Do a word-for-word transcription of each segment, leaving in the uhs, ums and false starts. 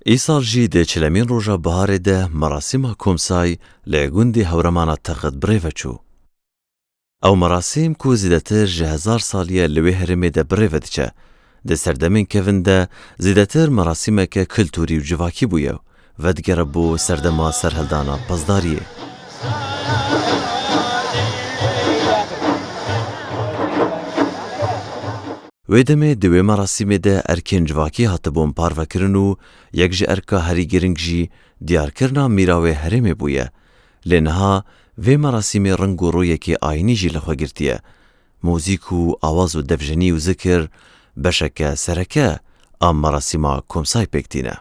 Îsal jî di çilemîn roja biharê de merasîma Komsay li gundê Hewremana Texit bi rê ve çû. Ew merasîm ku zêdetir ji hezar salî ye li wê herêmê de bi rê ve diçe. Di serdemên kevin de zêdetir merasîmeke kulturî û civakî bûye û vedigere bo serdema serhildana pezdariyê. Wê demê di wê merasîmê de erkên civakî hatibûn parvekirin û yek ji erka herî giring jî diyarkirina mîra wê herêmê bûye. Lê niha vê merasîmê ring û rûyekî ayînî jî li xwe girtiye. Muzîk û awaz û devjenî û zikir beşeke sereke a merasîma Komsay pêk tîne.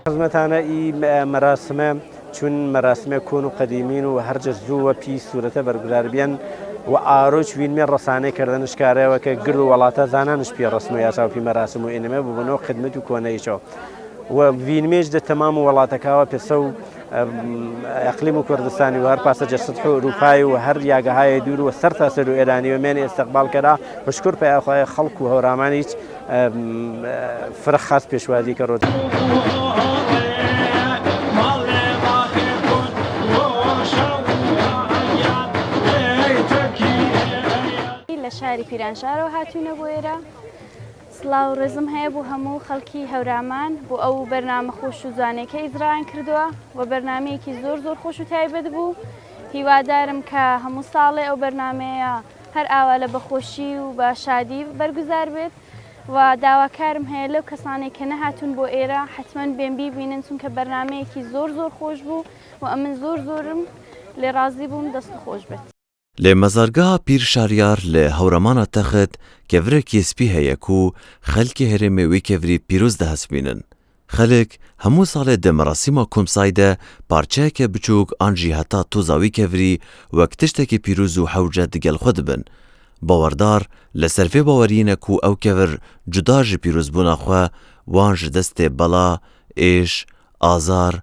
Xizmetane î me-, merasime çûn merasime kon û qedîmîn û her ce zû we pî sûrete berguzar biyen û aroç vînmê resanê kerdin şkare weke gir û welata zanan ji pî resm û yasa û pî merasim û înime bibûno xidmet û koneyî ço. We vînmêj di temam û welateka we pêsew, em, eqlîm û Kurdistanî û her pase cersithu Ewropayê û her yagehayê dûr û serta ser û êranî we mênê îstiqbal kera, bi şkur peya xwe xelk û hewramanî, em, firix xas pêşwazî kero. لە شاری پیرانشارەوە هاتوونە بۆ ئێرە. سڵاو ڕێزم هەیە بۆ هەموو خەڵکی هەورامان، بۆ ئەو بەرنامە خۆش و جوانەی کە ئیجرایان کردووە و بەرنامەیەکی زۆر زۆر خۆش و تایبەت بوو. هیوادارم کە هەموو ساڵێ ئەو بەرنامەیە هەر ئاوا لە بەخۆشی و بە شادی بەرگوزار بێت و داواکارم هەیە لەو کەسانەی کە نەهاتوون بۆ ئێرە حەتمەن بێن بیبینن، چونکە بەرنامەیەکی زۆر زۆر خۆش بوو و ئەمن زۆر زۆرم لێ ڕازی بووم. دەست خۆش بێت. Lê mezargeha Pîr Şaryar li Hewremana Texit kevirekî spî heye ku xelkê herêmê wî kevirî pîroz dihesibînin. Xelk hemû salê di merasîma Komsay de parçeyeke biçûk an jî heta toza wî kevirî wek tiştekî pîroz û hewce digel xwe dibin. Bawerdar li ser vê baweriyê ne ku ew kevir cuda ji pîrozbûna xwe wan ji destê bela, êş, azar,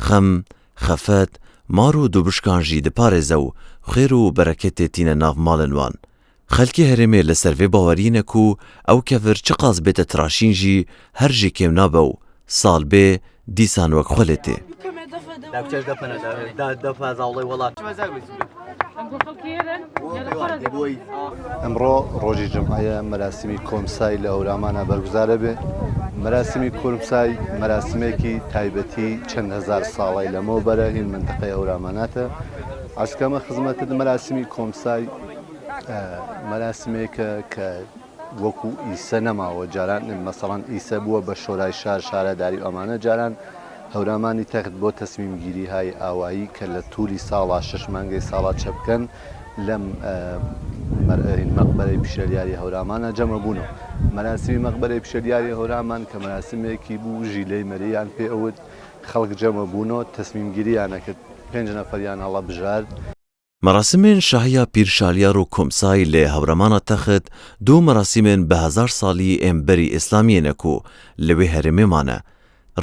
xem, xefet, mar û dubişkan jî diparêze û xêr û bereketê tîne nav malên wan. Xelkê herêmê li ser vê baweriyê ne ku ew kevir çiqas bête tiraşîn jî her jî kêm nabe û sal bê dîsan wek xwe lê tê. ئەمڕۆ ڕۆژی جمعەیە، مەراسیمی کۆمسای لە هەورامانا بەرگوزارە بێ. مەراسیمی کۆمسای مەراسیمێکی تایبەتی چەند هەزار ساڵەی لەمەو بەرە هین منتەقەی هەوراماناتە. عەسکەمە خزمەتت مەراسیمی کۆمسای، ئە، مەراسیمێکە کە وەکو ئیسە نەماوە. جاران، مەسەڵەن، ئیسە بووە بە شۆرای شار، شارەداری و ئەمانە. جاران هەورامانی تەخت بۆ تەسمیمگیری های ئاوایی کە لە تولی ساڵا، شەش مانگەی ساڵا چە بکەن، لەم، ئە، مەر-، ئە، مەقبەرەی پیشەلیاری هەورامانە جەمە بوونەوە. مەراسیمی مەقبەرەی پیشەلیاری هەورامان کە مەراسیمێکی بوو، ژیلەی مەریان پێ ئەوت، خەڵک جەمە بوونەوە، تەسمیمگیریانە کرد، پێنج نەفەریان هەڵە بژارد. Merasimên şahiya Pîr Şaliyar û Komsay li Hewremana Texit du merasimên bi hezar salî ên berî îslamiyê ne ku li wê herêmê mane.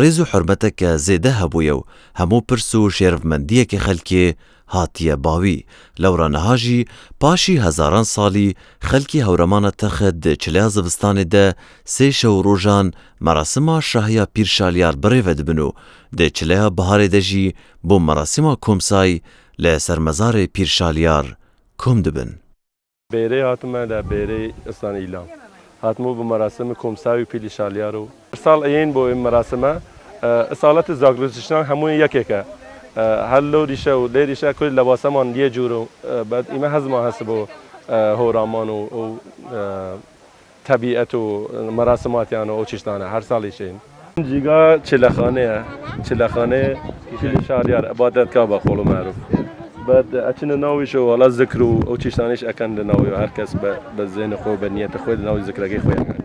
Rêz û hurmeteke zêde hebûye û hemû pirs û şêrevmendiyeke xelkê hatiye bawî. Lewra niha jî paşî hezaran salî xelkê Hewremana Texit di çileya zivistanê de sê şew û rojan merasima şahiya Pîr Şaliyar bi rê ve dibin û di çileya biharê de jî bo merasima Komsay li ser mezarê Pîr Şaliyar kom dibin. Bêrê hatime le bêrê istan îlan. Hatimo bi merasim Komsay û Pîlî Şaliyar û. Sal yên bo em merasime, e, isalet zagrutiştan hemû yekeke. E, hel lo rîşe û lê rîşe kul lebaseman yê cûro, e, bed îme hezma hesibo, e, horaman û, û, e, tebîet û merasimatiyan û o çiştane her salî şeyin. Cîga çilexane ye. Çilexane Pîlî Şaliyar, ibadetka be qolo meruf. Bed eçine navî şo wala zikr û o çiştane iş eken li navî her kes be, be zêne xwe, be niyete xwe li navî zikrekê xwe eken.